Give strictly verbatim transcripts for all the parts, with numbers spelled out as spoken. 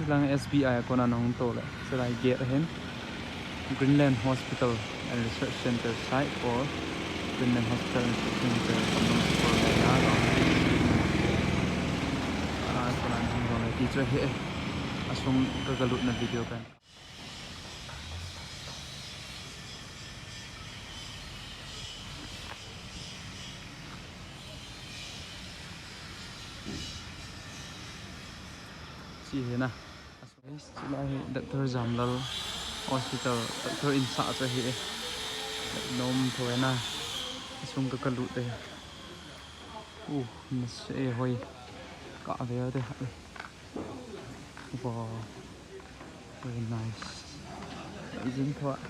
Lang S B I a kona nahung to le, chulai gate ahin. Greenland Hospital and Research Center site for Greenland Hospital and Research Center. Ah, kona nahung to le, teacher hi, eh. Asung ka, ka lutna video kan. Chi hi na. Chulai hi Doctor Jamlal Hospital, doctor in sa chu hi. Nom tho na. Asung ka, ka lut e. Uh, na se hoi. Ka ve de. Wow. Very nice. Isn't what?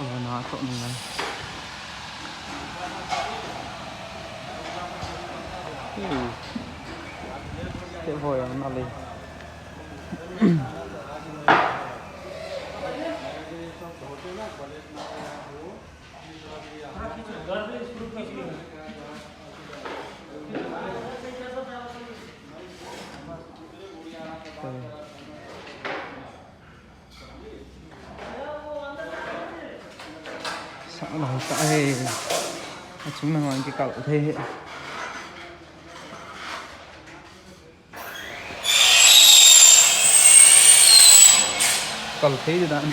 Oh, na to ni ngai. Hmm. Te hoi ang na le. Sa lai ta he. Achung na ngan kikal thei he. Kal thei dan.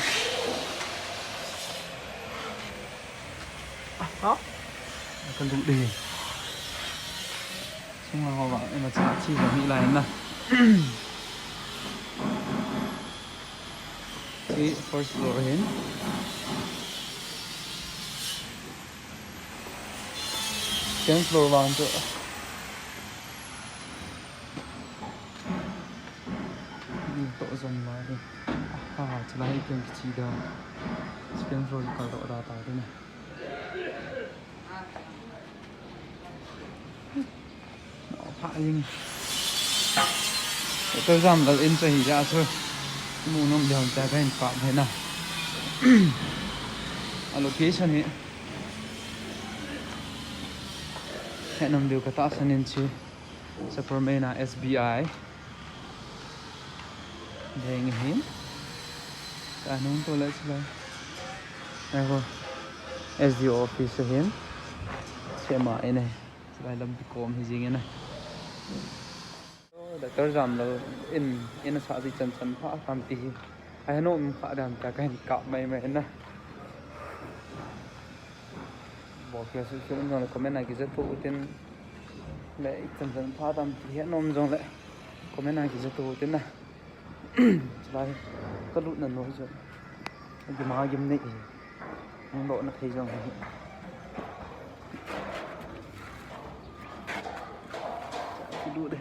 Ha? Ka lut de. Sung lang ho ba, ema cha chi ba mi lai na. Hi first floor hin. Second floor vang chu. Ni to zon ma ni. Aha, chulai hi keng kichi da. Second floor kal to da ta de na. Pha jing. Doctor Jamlal in chu hi ja chu. Mu nom diam ta ka hin kap he na. A location hi. He nom diu ka tahsan in chu. Sapermeina S B I. Deng hin. Ka nung to le chulai. Ai ho. S D O office hin. Sema ine. Chulai lampi kom hi jing ine. Doctor Jamlal in, in sa di chan chan pha tam ti hi. Ai no um kha dam ta ka hin kap mai mai na. Bol kei sul sul um jong le comment a kija to utin le, ichan chan pha tam ti he nom jong le comment a kija to utin na. Chulai ka lutna noi jong. Gim a gim nei. Hung lona thei jong hi. Ki lut de.